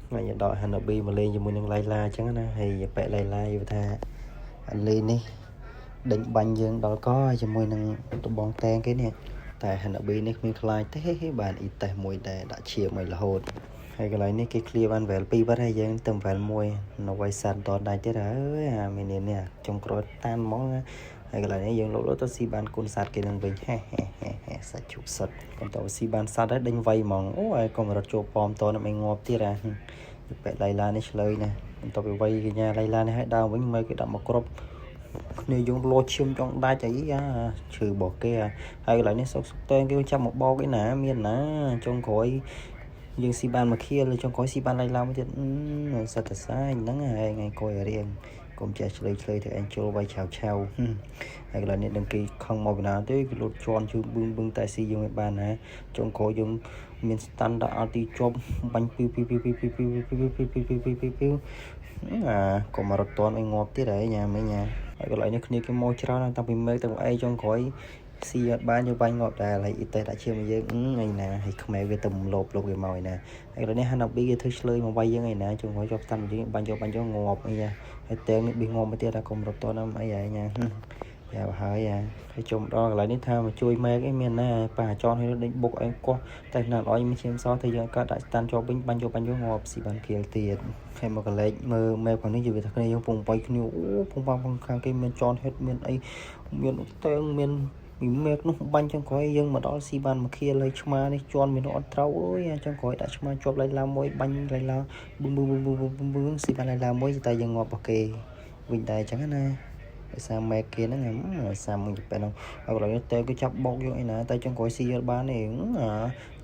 ថ្ងៃដកហាណាប៊ីមកលេងជាមួយនឹងឡៃឡាអញ្ចឹងណាហើយប៉ែឡៃឡាយថាអាលេនេះដេញបាញ់យើងដល់កជាមួយនឹងដបងតែងគេនេះតែហាណាប៊ីនេះគ្មានខ្លាចទេបានអ៊ីតេសមួយដែរដាក់ឈាមឲ្យរហូតហើយកន្លែងនេះគេ clear បាន level 2បាត់ហើយយើងទៅ level 1នៅវាយសាត់តដាច់ទៀតហើយអាមីនេះនេះចុងក្រោយតាមហ្មងណាហើយកន្លែងនេះយើងលោតលោតទៅស៊ីបានគុណសัตว์គេនឹងវិញហេហេហេហេសាច់ជុកសិតកុំទៅស៊ីបានសัตว์ហើយដេញវាយហ្មងអូហើយកុំរត់ចូលប៉មតនឹងឲ្យងាប់ទៀតអាប៉ែឡៃឡានេះឆ្លើយណាបន្ទាប់ពីវាយកញ្ញាឡៃឡានេះឲ្យដើមវិញមើលគេដាក់មកគ្រប់គ្នាយើងលោឈាមចង់ដាច់អីអាឈឺរបស់គេហើយកន្លែងនេះសុកសុកតែគេចាប់មកបោកអីណាមានណាចុងក្រោយយើងស៊ីបានមួយខៀលចុងក្រោយស៊ីបានឡៃឡាមួយទៀតសិតតែសាញហ្នឹងហើយថ្ងៃក្រោយរៀងកុំចេះឆ្លើយឆ្លើយទៅឯងចូលវាយឆាវឆាវហើយកន្លែងនេះដឹងគេខឹងមកពីណាទេគេលូតជន់ជើងបឹងបឹងតែស៊ីយើងមិនបានណាចុងក្រោយយើងមាន standard ulti ជាប់បាញ់ពីពីពីពីពីពីពីពីពីពីពីពីអាកុំមករត់តន់ឲ្យងាប់ទៀតហើយញ៉ាំញ៉ាហើយកន្លែងនេះគ្នាគេមកច្រើនតាំងពីមេឃតាំងអីចុងក្រោយស៊ីអត់បានយើងបាញ់ងាប់ដែរហើយអ៊ីតេដាក់ជាមួយយើងអីណាហើយខ្មែរវាទៅលោបលោបគេមកឯណាហើយកន្លែងនេះហាណាប៊ីគេធ្វើឆ្លើយមកវាយយើងឯណាចុងក្រោយជាប់ស្តាន់យើងបាញ់យកបាញ់យកងាប់អីហើយតែងនេះប៊ីងាប់មកទៀតអាកុំរត់តន់អីហើយញ៉ាយ៉ាហើយអាហើយជុំដល់កន្លែងនេះថាមកជួយម៉ែកអីមានណាប៉ាចនឲ្យដេញបុកអីកោះតែណាត់អយមានឈាមសទៅយើងកើតដាក់ស្តាន់ជាប់វិញបាញ់យកបាញ់យកងាប់ស៊ីបានគៀលទៀតហើយមកកលែកមើលម៉ែផងនេះនិយាយថាគ្នាយើងពងបាយគ្នាអូពងបាំងខាងគេមានចនហេតមានអីមានតើងមានមីមេកនោះបាញ់ចុងក្រោយយើងមកដល់ស៊ីបានមួយខៀលហើយឆ្មានេះជន់មានអត់ត្រូវអើយចុងក្រោយដាក់ឆ្មាជាប់ឡៃឡាមួយបាញ់ឡៃឡាបឹងបឹងបឹងបឹងបឹងបឹងស៊ីបានឡៃឡាមួយតែយើងងាប់របស់គេវិញដែរអញ្ចឹងណាដោយសារម៉ែគេហ្នឹងដោយសារមួយបែហ្នឹងហើយកន្លែងនេះតែគេចាប់បោកយើងអីណាតែចុងក្រោយស៊ីអត់បានទេ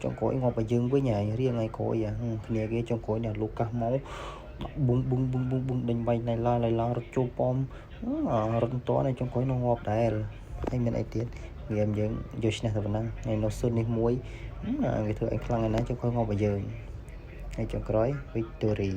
ចុងក្រោយងាប់ឲ្យយើងវិញហើយរៀងឲ្យក្រោយគ្នាគេចុងក្រោយនេះលូកាសមកប៊ុងប៊ុងប៊ុងប៊ុងប៊ុងដេញបាញ់ណៃឡាឡៃឡារត់ចូលប៉មរត់តនចុងក្រោយនោះងាប់ដែរហើយមានអីទៀតហ្គេមយើងយកឈ្នះទៅប៉ុណ្ណឹងហើយនៅសុននេះមួយគេធ្វើឲ្យខ្លាំងឯណាចុងក្រោយងាប់ឲ្យយើងហើយចុងក្រោយ victory.